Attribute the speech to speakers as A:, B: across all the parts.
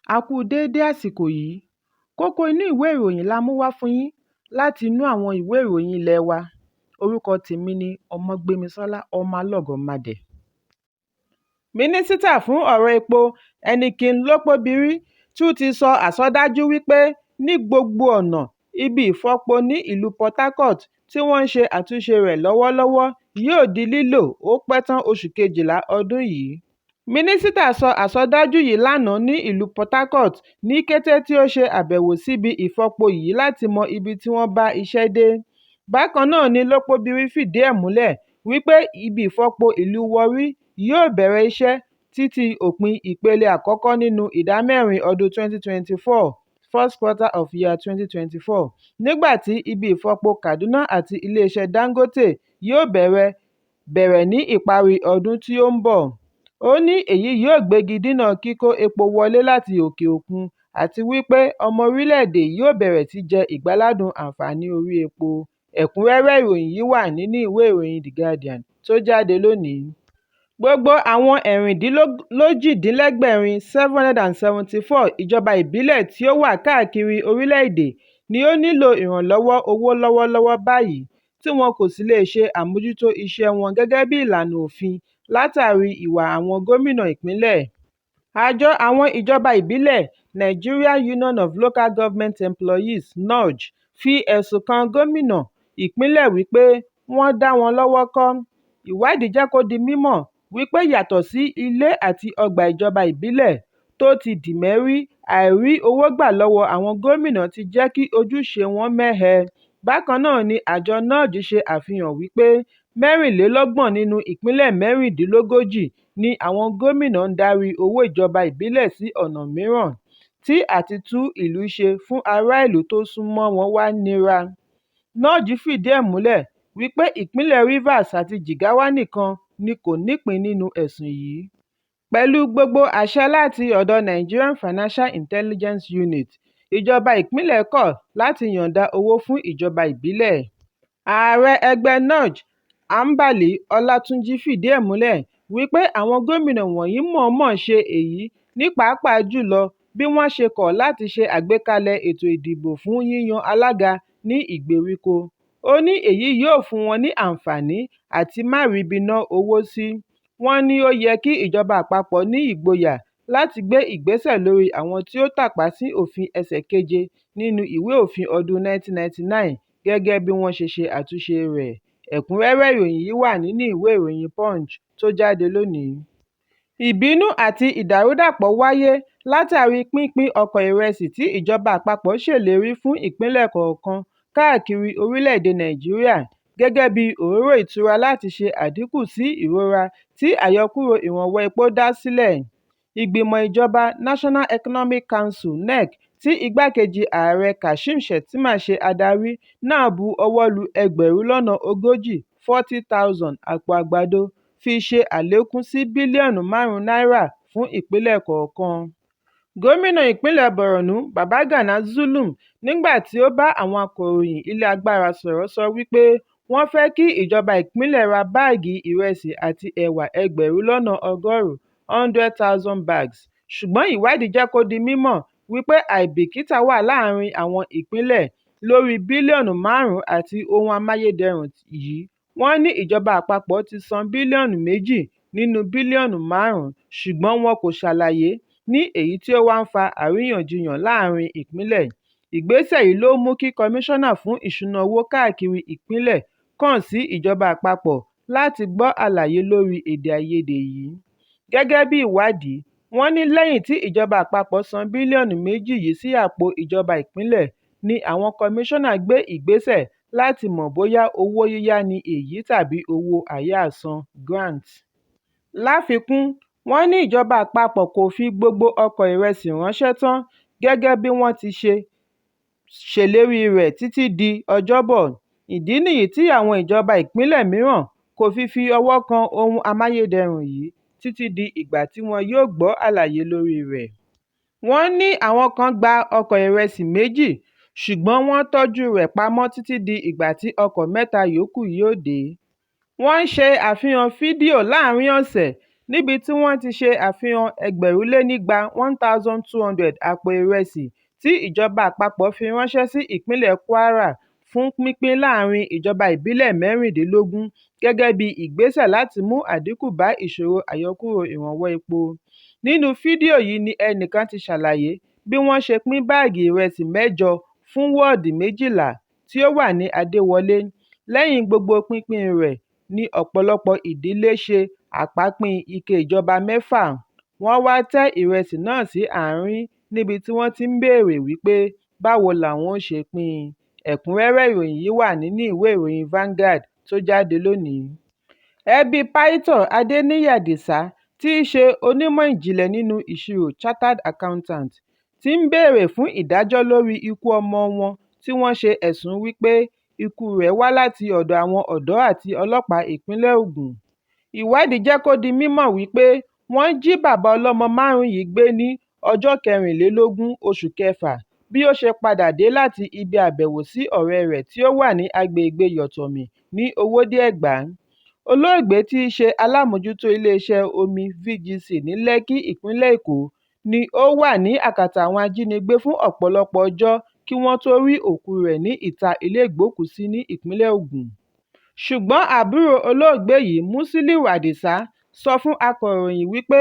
A: A kú déédé àsìkò yìí. Kókó inú ìwé ìròyìn la mú wá fún yín láti inú àwọn ìwé ìròyìn ilé wa. Orúkọ tèmi ni Ọmọgbémisọ́lá Ọmọlọ́gọ̀mádẹ. Mínísítà fún ọ̀rọ̀ epo Eneke Lokpobiri tún ti sọ àsọdájú wípé ní gbogbo ọ̀nà ibi ìfọpo ní ìlú Port Harcourt tí wọ́n ń ṣe àtúnṣe rẹ̀ lọ́wọ́lọ́wọ́ yóò di lílò ó pẹ́ tán oṣù kejìlá ọdún yìí. Mínísítà sọ àsọdájú yìí lánàá ní ìlú Port Harcourt ní kété tí ó ṣe àbẹ̀wò síbi ìfọpo yìí láti mọ ibi tí wọ́n bá iṣẹ́ dé. Bákan náà ni Lokpobiri fìdí ẹ̀ múlẹ̀ wípé ibi ìfọpo ìlú Warri yóò bẹ̀rẹ̀ iṣẹ́ títí òpin ìpele àkọ́kọ́ nínú ìdá mẹ́rin ọdún 2024 (first quarter of year 2024), nígbà tí ibi ìfọpo Kaduna àti iléeṣẹ́ Dangote yóò bẹ̀rẹ̀ ní ìparí ọdún tí ó ń bọ̀. Ó ní èyí yóò gbégi dínà kíkó epo wọlé láti òkè òkun àti wípé ọmọ orílẹ̀ èdè yóò bẹ̀rẹ̀ sí jẹ ìgbáládùn àǹfààní orí epo. Ẹ̀kúnrẹ́rẹ́ ìròyìn yìí wà nínú ìwé ìròyìn The Guardian tó jáde lónìí. Gbogbo àwọn 738 (774) ìjọba ìbílẹ̀ tí ó wà káàkiri orílẹ̀-èdè ni ó nílò ìrànlọ́wọ́ owó lọ́wọ́lọ́wọ́ báyìí tí wọn kò sì leè ṣe àmójútó iṣẹ́ wọn gẹ́gẹ́ bí ìlànà òfin látàrí ìwà àwọn gómìnà ìpínlẹ̀. Àjọ àwọn ìjọba ìbílẹ̀ Nigerian Union of Local Government Employees (NULGE) fi ẹ̀sùn kan gómìnà ìpínlẹ̀ wípé wọ́n dá wọn lọ́wọ́ kọ́. Ìwádìí jẹ́ kó di mímọ̀ wípé yàtọ̀ sí ilé àti ọgbà ìjọba ìbílẹ̀ tó ti dìmẹ́rí, àìrí owó gbà lọ́wọ́ àwọn gómìnà ti jẹ́ kí ojúṣe wọn mẹ́hẹ. Bákan náà ni àjọ NULGE ṣe àfihàn wípé 24 nínú ìpínlẹ̀ 36 ni àwọn gómìnà ń darí owó ìjọba ìbílẹ̀ sí ọ̀nà mìíràn, tí àti tún ìlú ṣe fún ará ìlú tó sún mọ́ wọn wá nira. NULGE fìdí ẹ̀ múlẹ̀ wípé ìpínlẹ̀ Rivers àti Jigawa nìkan ni kò nípìn-ín nínú ẹ̀sùn yìí. Pẹ̀lú gbogbo àṣẹ láti ọ̀dọ̀ Nigerian Financial Intelligence Unit, ìjọba ìpínlẹ̀ kọ̀ láti yọ̀ǹda owó fún ìjọba ìbílẹ̀. Ààrẹ ẹgbẹ́ NULGE, Ambali Ọlátúnjí fìdí ẹ̀ múlẹ̀ wípé àwọn gómìnà wọ̀nyí mọ̀ọ́mọ̀ ṣe èyí ní pàápàá jùlọ bí wọ́n ṣe kọ̀ láti ṣe àgbékalẹ̀ ètò ìdìbò fún yíyan alága ní ìgbèríko. Ó ní èyí yóò fún wọn ní àǹfààní àti máà ríbi ná owó sí. Wọ́n ní ó yẹ kí ìjọba àpapọ̀ ní ìgboyà láti gbé ìgbésẹ̀ lórí àwọn tí ó tàpá sí òfin ẹsẹ̀ keje nínú ìwé òfin ọdún 1999 gẹ́gẹ́ bí wọ́n ṣe ṣe àtúnṣe rẹ̀. Ẹ̀kúnrẹ́rẹ́ ìròyìn yìí wà nínú ìwé ìròyìn Punch tó jáde lónìí. Ìbínú àti ìdàrúdàpọ̀ wáyé látàrí pínpín ọkọ̀ ìrẹsì tí ìjọba àpapọ̀ ṣèlérí fún ìpínlẹ̀ kọ̀ọ̀kan káàkiri orílẹ̀-èdè Nàìjíríà gẹ́gẹ́ bí òróró ìtura láti ṣe àdínkù sí ìrora tí àyọkúrò ìrànwọ́ epo dá sílẹ̀. Ìgbìmọ̀ ìjọba National Economic Council (NEC), tí igbá-kejì ààrẹ Kashim Shettima ṣe adarí náà bu ọwọ́ lu 40,000 (40,000) àpò àgbàdo fi ṣe àlékún sí bílíọ̀nù 5 náírà fún ìpínlẹ̀ kọ̀ọ̀kan. Gómìnà ìpínlẹ̀ Borno, Babagana Zulum nígbà tí ó bá àwọn akọ̀ròyìn Ilé Agbára sọ̀rọ̀ sọ wípé wọ́n fẹ́ kí ìjọba ìpínlẹ̀ ra báàgì ìrẹsì àti ẹ̀wà 100,000 (100,000 bags), ṣùgbọ́n ìwádìí jẹ́ kó di mímọ̀ wípé àìbìkítà wà láàárín àwọn ìpínlẹ̀ lórí bílíọ̀nù 5 àti ohun amáyédẹrùn yìí. Wọ́n ní ìjọba àpapọ̀ ti san bílíọ̀nù 2 nínú bílíọ̀nù 5 ṣùgbọ́n wọn kò ṣàlàyé, ní èyí tí ó wá ń fa àríyànjiyàn láàárín ìpínlẹ̀. Ìgbésẹ̀ yìí ló mú kí Kọmíṣánná fún Ìṣúná owó káàkiri ìpínlẹ̀ kàn sí ìjọba àpapọ̀ láti gbọ́ àlàyé lórí èdè-àìyedè yìí. Gẹ́gẹ́ bí ìwádìí, wọ́n ní lẹ́yìn tí ìjọba àpapọ̀ san bílíọ̀nù 2 yìí sí àpò ìjọba ìpínlẹ̀ ni àwọn kọmíṣánná gbé ìgbésẹ̀ láti mọ̀ bóyá owó yíyá ni èyí tàbí owó àyáàsan (grant). Láfikún, wọ́n ní ìjọba àpapọ̀ kò fi gbogbo ọkọ̀ ìrẹsì ránṣẹ́ tán gẹ́gẹ́ bí wọ́n ti ṣe ṣèlérí rẹ̀ títí di Ọjọ́bọ̀, ìdí nìyí tí àwọn ìjọba ìpínlẹ̀ mìíràn kò fi fi ọwọ́ kan ohun amáyédẹrùn yìí títí di ìgbà tí wọn yóò gbọ́ àlàyé lórí rẹ̀. Wọ́n ní àwọn kan gba ọkọ̀ ìrẹsì méjì ṣùgbọ́n wọ́n tọ́júu rẹ̀ pamọ́ títí di ìgbà tí ọkọ̀ mẹ́ta yòókù yóò dé. Wọ́n ṣe àfihàn fídíò láàárín ọ̀sẹ̀ Níbi tí wọ́n ti ṣe àfihàn 2,200 1,200 àpò ìrẹsì tí ìjọba àpapọ̀ fi ránṣẹ́ sí ìpínlẹ̀ Kwara fún pínpín láàárín ìjọba ìbílẹ̀ 16 gẹ́gẹ́ bíi ìgbésẹ̀ láti mú àdínkù bá ìṣòro àyọkúrò ìrànwọ́ epo. Nínú fídíò yìí ni ẹnìkan ti ṣàlàyé bí wọ́n ṣe pín báàgì ìrẹsì 8 fún wọ́ọ̀dù 12 tí ó wà ní Adéwọlé. Lẹ́yìn gbogbo pínpín rẹ̀ ní ọ̀pọ̀lọpọ̀ ìdílé ṣe àbápín ike ìjọba 6, wọ́n wá tẹ́ ìrẹsì náà sí àárín níbi tí wọ́n ti ń béèrè wípé báwo làwọn ó ṣe pín in. Ẹ̀kúnrẹ́rẹ́ ìròyìn yìí wà nínú ìwé ìròyìn Vanguard tó jáde lónìí. Ẹbíi Pító Adeniyi Adisa tí í ṣe onímọ̀-ìjìnlẹ̀ nínú ìṣirò (chartered accountant) ti ń béèrè fún ìdájọ́ lórí ikú ọmọ wọn tí wọ́n ṣe ẹ̀sùn-un wípé ikú rẹ̀ wá láti ọ̀dọ̀ àwọn ọ̀dọ́ àti ọlọ́pàá ìpínlẹ̀ Ògùn. Ìwádìí jẹ́ kó di mímọ̀ wípé wọ́n jí bàbá ọlọ́mọ márùn-ún yìí gbé ní ọjọ́ 24, oṣù kẹfà bí ó ṣe padà dé láti ibi àbẹ̀wò sí ọ̀rẹ́ rẹ̀ tí ó wà ní agbègbè Yọ̀tọ̀mí ní Owódé Ẹ̀gbá. Olóògbé tí í ṣe alábòójútó iléeṣẹ́ omi VGC ní Lẹ́kí, ìpínlẹ̀ Èkó ni ó wà ní àkàtà àwọn ajínigbé fún ọ̀pọ̀lọpọ̀ ọjọ́ kí wọ́n tó rí òkúu rẹ̀ ní ìta ilé ìgbókùúsí ní ìpínlẹ̀ Ògùn. Ṣùgbọ́n àbúrò olóògbé yìí, Musiliu Adisa, sọ fún akọ̀ròyìn wípé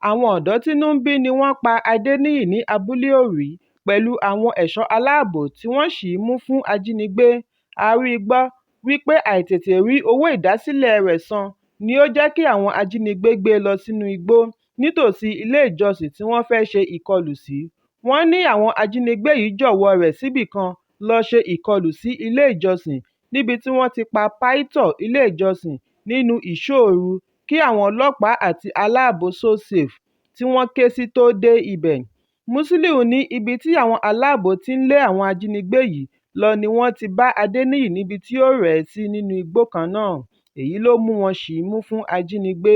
A: àwọn ọ̀dọ́ tínú ń bí ni wọ́n pa Adéníyì ní abúlé Òrí pẹ̀lú àwọn ẹ̀ṣọ́ aláàbò tí wọ́n ṣì í mú fún ajínigbé. Arígbọ́ wípé àìtètè rí owó ìdásílẹ̀ẹ rẹ̀ san ni ó jẹ́ kí àwọn ajínigbé gbé e lọ sínú igbó nítòsí ilé ìjọsìn tí wọ́n fẹ́ ṣe ìkọlù sí. Wọ́n ní àwọn ajínigbé yìí jọ̀wọ́ọ rẹ̀ síbì kan lọ ṣe ìkọlù sí ilé ìjọsìn níbi tí wọ́n ti pa pító ilé ìjọsìn nínú ìṣọ́ òru kí àwọn ọlọ́pàá àti aláàbò So-Safe tí wọ́n ké sí tó dé ibẹ̀. Musiliu ní ibi tí àwọn aláàbò ti ń lé àwọn ajínigbé yìí lọ ni wọ́n ti bá Adéníyì níbi tí ó rẹ̀ sí nínú igbó kan náà, èyí ló mú wọn ṣì í mú fún ajínigbé.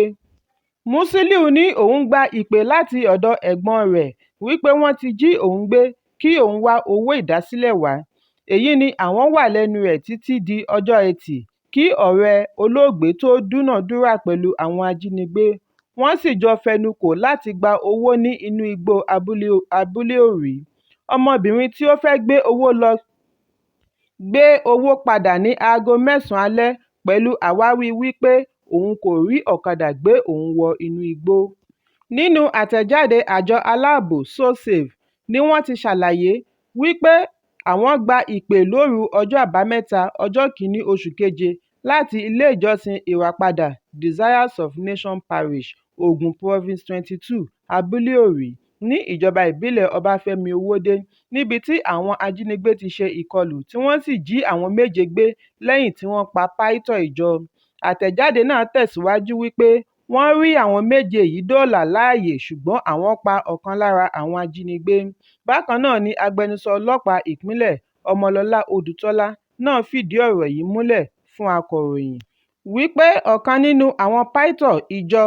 A: Musiliu ní òun gba ìpè láti ọ̀dọ̀ ẹ̀gbọ́n-ọn rẹ̀ wípé wọ́n ti jí òun gbé kí òun wá owó ìdásílẹ̀ wá. Èyí ni àwọn wà lẹ́nu ẹ̀ títí di ọjọ́ Ẹtì kí ọ̀rẹ́ olóògbé tóó dúnàádúrà pẹ̀lú àwọn ajínigbé, wọ́n sì jọ fẹnukò láti gba owó ní inú igbó abúlé Òrí. Ọmọbìnrin tí ó fẹ́ gbé owó lọ gbé owó padà ní aago 9:00 alẹ́ pẹ̀lú àwáwí wípé òun kò rí ọ̀kadà gbé òun wọ inú igbó. Nínú àtẹ̀jáde àjọ aláàbò So-Safe ní wọ́n ti ṣàlàyé wípé àwọn gba ìpè lóru ọjọ́ Àbámẹ́ta ọjọ́ 1 oṣù keje láti ilé ìjọsìn Ìràpadà Desire of Nations Parish, Ogun Province 22, Abúlé Òrí ní ìjọba ìbílẹ̀ Ọbáfẹ́mi Ọwọ́de níbi tí àwọn ajínigbé ti ṣe ìkọlù tí wọ́n sì jí àwọn méje gbé lẹ́yìn tí wọ́n pa pító ìjọ. Àtẹ̀jáde náà tẹ̀síwájú wípé wọ́n rí àwọn méje yìí dóòlà láàyè ṣùgbọ́n àwọn pa ọ̀kan lára àwọn ajínigbé. Bákan náà ni agbẹnusọ ọlọ́pàá ìpínlẹ̀ Ọmọlọ́lá Odùtọ́lá náà fìdí ọ̀rọ̀ yìí múlẹ̀ fún akọ̀ròyìn wípé ọ̀kan nínú àwọn pító ìjọ,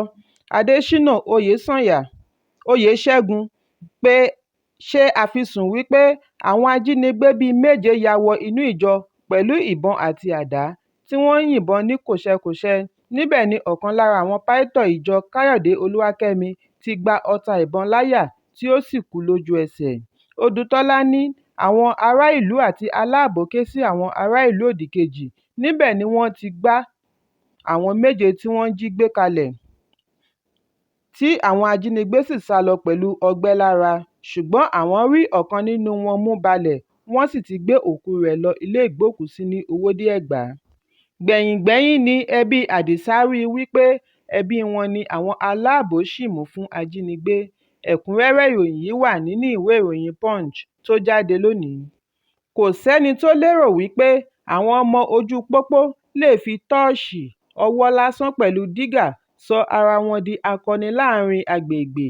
A: Adéṣínà Oyèṣẹ́gun, ṣe àfisùn wípé àwọn ajínigbé bíi méje ya wọ inú ìjọ pẹ̀lú ìbọn àti àdá, tí wọ́n ń yìnbọn ní kòṣẹkòṣẹ. Níbẹ̀ ni ọ̀kan lára àwọn pító ìjọ, Káyọ̀dé Olúwakẹ́mi, ti gba ọta ìbọn láyà tí ó sì kú lójú-ẹsẹ̀. Odùtọ́lá ní àwọn ará ìlú àti aláàbò ké sí àwọn ará ìlú òdìkejì níbẹ̀ ni wọ́n ti gba àwọn méje tí wọ́n jí gbé kalẹ̀ tí àwọn ajínigbé sì sá lọ pẹ̀lú ọgbẹ́ lára, ṣùgbọ́n àwọn rí ọ̀kan nínú wọn mú balẹ̀ wọ́n sì ti gbé òkúu rẹ̀ lọ ilé ìgbókùúsí ní Owódé Ẹ̀gbá. Gbẹ̀yìngbẹ́yín ni ẹbí Àdìsá rí wípé ẹbí wọn ni àwọn aláàbò ṣì mú fún ajínigbé. Ẹ̀kúnrẹ́rẹ́ ìròyìn yìí wà nínú ìwé ìròyìn Punch tó jáde lónìí. Kò sẹ́ni tó lérò wípé àwọn ọmọ ojúu pópó lè fi tọ́ọ̀ṣì ọwọ́ lásán pẹ̀lú dígà sọ ara wọn di akọni láàárín agbègbè.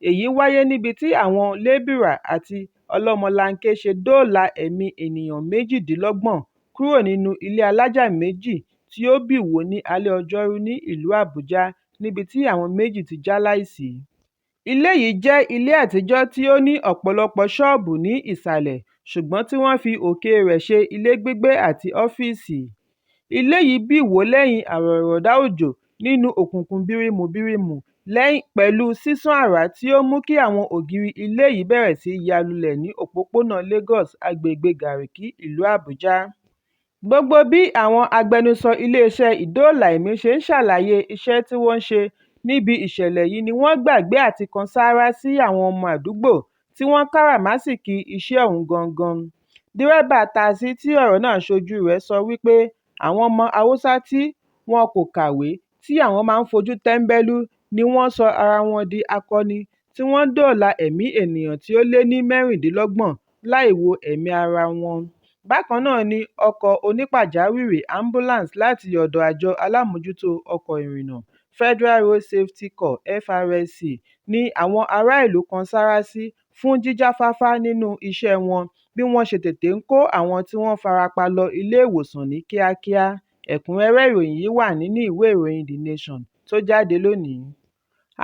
A: Èyí wáyé níbi tí àwọn lébìrà àti ọlọ́mọlanke ṣe dóòlà ẹ̀mí ènìyàn 28 kúrò nínú ilé alájà méjì tí ó bì wó ní alẹ́ Ọjọ́rú ní ìlú Àbújá níbi tí àwọn méjì ti jáláìsí. Ilé yìí jẹ́ ilé àtijọ́ tí ó ní ọ̀pọ̀lọpọ̀ ṣọ́ọ̀bù ní ìsàlẹ̀ ṣùgbọ́n tí wọ́n fi òkèe rẹ̀ ṣe ilé gbígbé àti ọ́fíìsì. Ilé yìí bì wó lẹ́yìn àrọ̀rọ̀dá òjò nínú òkùnkùn birimùbirimù Pẹ̀lú sísán àrá tí ó mú kí àwọn ògiri ilé yìí bẹ̀rẹ̀ sí ya lulẹ̀ ní òpópónà Lagos, agbègbèe Garki, ìlú Àbújá. Gbogbo bí àwọn agbẹnusọ iléeṣẹ́ ìdóòlà ẹ̀mí ṣe ń ṣàlàyé iṣẹ́ tí wọ́n ṣe níbi ìṣẹ̀lẹ̀ yìí ni wọ́n gbàgbé àti kan sárá sí àwọn ọmọ àdúgbò tí wọ́n káràmáásìkí iṣẹ́ ọ̀hún gangan. Dírẹ́bà tasí tí ọ̀rọ̀ náà ṣojú rẹ̀ sọ wípé àwọn ọmọ Haúsá tí wọn kò kàwé tí àwọn máa ń fojú tẹ́ńbẹ́lú ni wọ́n sọ ara wọn di akọni tí wọ́n ń dóòlà ẹ̀mí ènìyàn tí ó lé ní 26 láì wo ẹ̀mí ara wọn. Bákan náà ni ọkọ̀ọ onípàjáwìrì ambulance láti ọ̀dọ̀ Àjọ Alámòójútó Ọkọ̀ Ìrìnnà, Federal Road Safety Corps (FRSC) ni àwọn ará ìlú kan sárá sí fún jíjáfáfá nínú iṣẹ́ wọn bí wọ́n ṣe tètè ń kó àwọn tí wọ́n fara pa lọ ilé-ìwòsàn ní kíákíá. Ẹ̀kúnrẹ́rẹ́ ìròyìn yìí wà nínú ìwé ìròyìn The Nation tó jáde lónìí.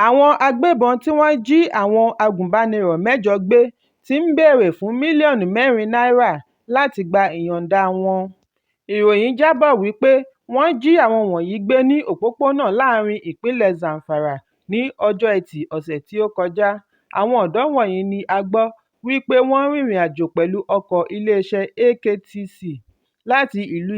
A: Àwọn agbébọn tí wọ́n jí àwọn agùnbánirọ̀ mẹ́jọ gbé ti ń béèrè fún mílíọ̀nù mẹ́rin náírà láti gba ìyọ̀nda wọn. Ìròyìn jábọ̀ wípé wọ́n jí àwọn wọ̀nyí gbé ní òpópónà láàárín ìpínlẹ̀ Zamfara ní ọjọ́ Ẹtì ọ̀sẹ̀ tí ó kọjá. Àwọn ọ̀dọ́ wọ̀nyí ni a gbọ́ wípé wọ́n rìnrìn àjò pẹ̀lú ọkọ̀ iléeṣẹ́ AKTC láti ìlú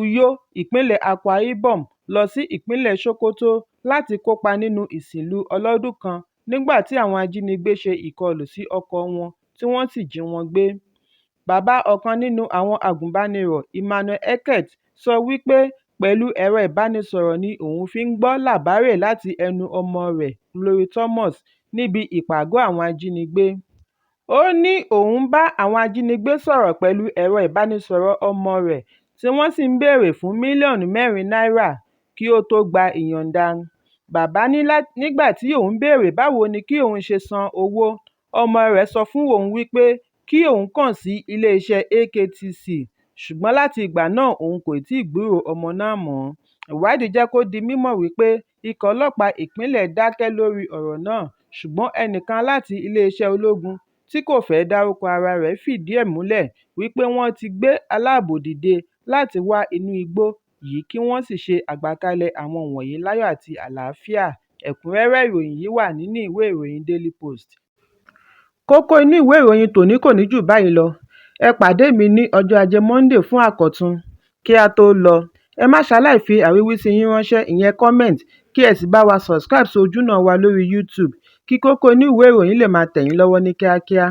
A: Uyo, ìpínlẹ̀ Akwa Ibom lọ sí ìpínlẹ̀ Sokoto láti kópa nínú ìsìnlú ọlọ́dún kan nígbà tí àwọn ajínigbé ṣe ìkọlù sí ọkọ̀ọ wọn tí wọ́n sì jí wọn gbé. Bàbá ọ̀kan nínú àwọn agùnbánirọ̀, Emmanuel Eket, sọ wípé pẹ̀lú ẹ̀rọ ìbánisọ̀rọ̀ ni òun fi ń gbọ́ làbárè láti ẹnu ọmọ rẹ̀ Glory Thomas níbi ìpàgọ́ àwọn ajínigbé. Ó ní òun bá àwọn ajínigbé sọ̀rọ̀ pẹ̀lú ẹ̀rọ ìbánisọ̀rọ̀ ọmọ rẹ̀ tí wọ́n sì ń béèrè fún mílíọ̀nù mẹ́rin náírà kí ó tó gba ìyọ̀nda. Bàbá ní nígbà tí òun béèrè báwo ni kí òun ṣe san owó, ọmọ rẹ̀ sọ fún òun wípé kí òun kàn sí iléeṣẹ́ AKTC ṣùgbọ́n láti ìgbà náà òun kò tíì gbúròó ọmọ náà mọ́. Ìwádìí jẹ́ kó di mímọ̀ wípé ikọ̀ ọlọ́pàá ìpínlẹ̀ dákẹ́ lórí ọ̀rọ̀ náà ṣùgbọ́n ẹnìkan láti iléeṣẹ́ ológun tí kò fẹ́ dárúkọ ara rẹ̀ fìdí ẹ̀ múlẹ̀ wípé wọ́n ti gbé aláàbò dìde láti wá inú igbó yìí kí wọ́n sì ṣe àgbékalẹ̀ àwọn wọ̀nyí láyọ̀ àti àlàáfíà. Ẹ̀kúnrẹ́rẹ́ ìròyìn yìí wà nínú ìwé ìròyìn Daily Post. Kókó inú ìwé ìròyìn tòní kò ní jù báyìí lọ. Ẹ pàdé mi ní ọjọ́ Ajé Monday fún àkọ́tún. Kí á tó lọ, ẹ má ṣaláì fi àríwísí yín ránṣẹ́ ìyẹn comment kí ẹ sì bá wa subscribe sí ojúnà wa lórí YouTube kí kókó inú ìwé ìròyìn lè máa tẹ̀ yín lọ́wọ́ ní kíákíá.